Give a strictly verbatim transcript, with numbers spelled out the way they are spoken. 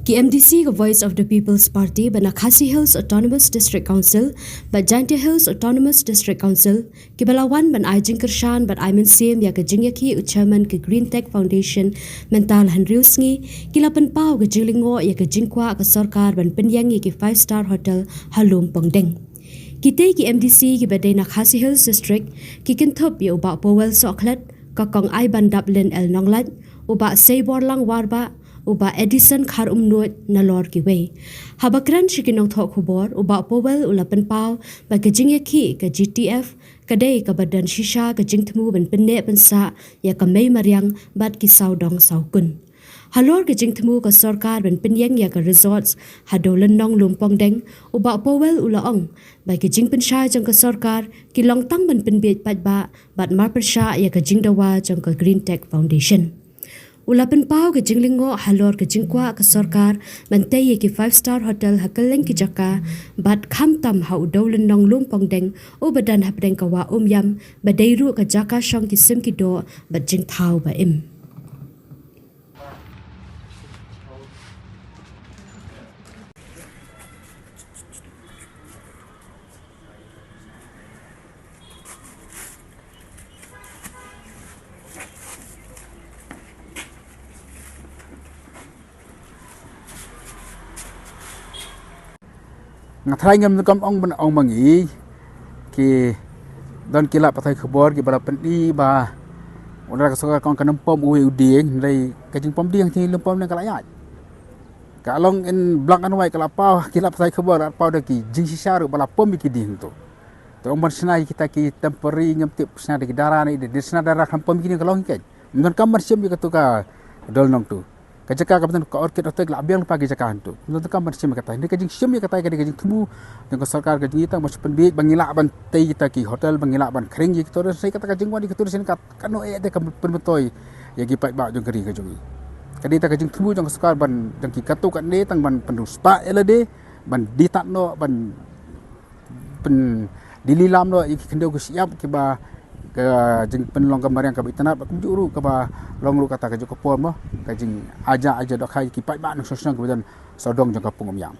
Ki M D C ka Voice of the People's Party ba na Khasi Hills Autonomous District Council bad Jaintia Hills Autonomous District Council, kiba la wan ban ai jingkyrshan bad ai mynsiem ïa ka jingïakhih u chairman ka Green Tech Foundation mynta la hynriew sngi, ki la pynpaw ka jinglyngngoh ïa ka jingkwah ka sorkar ban pynïeng ïa ki five star hotel ha Lumpongdeng. Kitei ki M D C kiba dei na Khasi Hills District, ki kynthup ïa u Bah Powell Sohkhlet, ka Kong Aibandaplin L Nonglait, u Bah Seiborlang Warbah, u Bah Edison Kharumnuid, nalor kiwei. Haba kren sha ki nongthoh khubor, u Bah Powell u la pynpaw ba ka jingïakhih ka G T F ka dei kaba don shisha ka jingthmu ban pynneh pynsah ïa ka mei mariang bad ki sawdong sawkun. Halor ka jingthmu ka sorkar ban pynïeng ïa ka resorts ha Dewlynnong Lumpongdeng, u Bah Powell u la ong ba ki jingpynshai jong ka sorkar ki long tang ban pynbiej paidbah bad marpyrshah ïa ka jingdawa jong ka Green Tech Foundation. U la pynpaw ka jinglyngngoh halor ka jingkwah ka sorkar ban tei ïa ki five star hotel ha kylleng ki jaka, bad khamtam ha u Dewlynnong Lumpongdeng uba don hapdeng ka wah Umïam, ba dei ruh ka jaka shong ki sim ki doh bad jingthaw ba im. Nga tharai ngam donkam ong ban ong ma ngi, ki don ki lad pathai khubor kiba la pyni ba u Bah Sohkhlet ka ong kan ym pom uwei u dieng, hynrei ka jingpom dieng ha Lumpongdeng ka la ïaid. Ka long in black and white, ka la paw, ki lad pathai khubor la paw da ki jingshisha ruh ba la pom ïa ki dieng tu. Te ong ban shna ïa kita ki temporary, ngam tip shna da ki dara ne, da shna dara kan pom ïa ki dieng, ka long hi keiñ. Ym donkam ban shim ïa katu ka Dewlynnong tu. Ka jaka kaba don ka Orchid Hotel la biang lypa ki jaka hangtu. Ym donkam ban shim ïa kata. Hynrei ka jingshim ïa kata ka dei ka jingthmu jong ka sorkar, ka jingïatang ba shu pynbiej ba ngi lah ban tei kita ki hotel, ba ngi lah ban khring ïa ki tourist. Hynrei kata ka jingwan ïa ki tourist ka, kano eh te ka pynmyntoi ïa ki paidbah jong ka ri ka jong ngi. Ka dei ta ka jingthmu jong ka sorkar ban, jong ki katto katne, tang ban pynriewspah ïa lade, ban die tad noh, ban pyn, die lilam noh ïa ki khyndew ki shyiap kiba ka jingpynlong ka mariang kaba itynnad, bad kumjuh ruh kaba long ruh kata kajuh ka por mo, ka jingaja aja dohkha ïa ki paidbah nongshong shnong kiba don sawdong jong ka pung Umïam.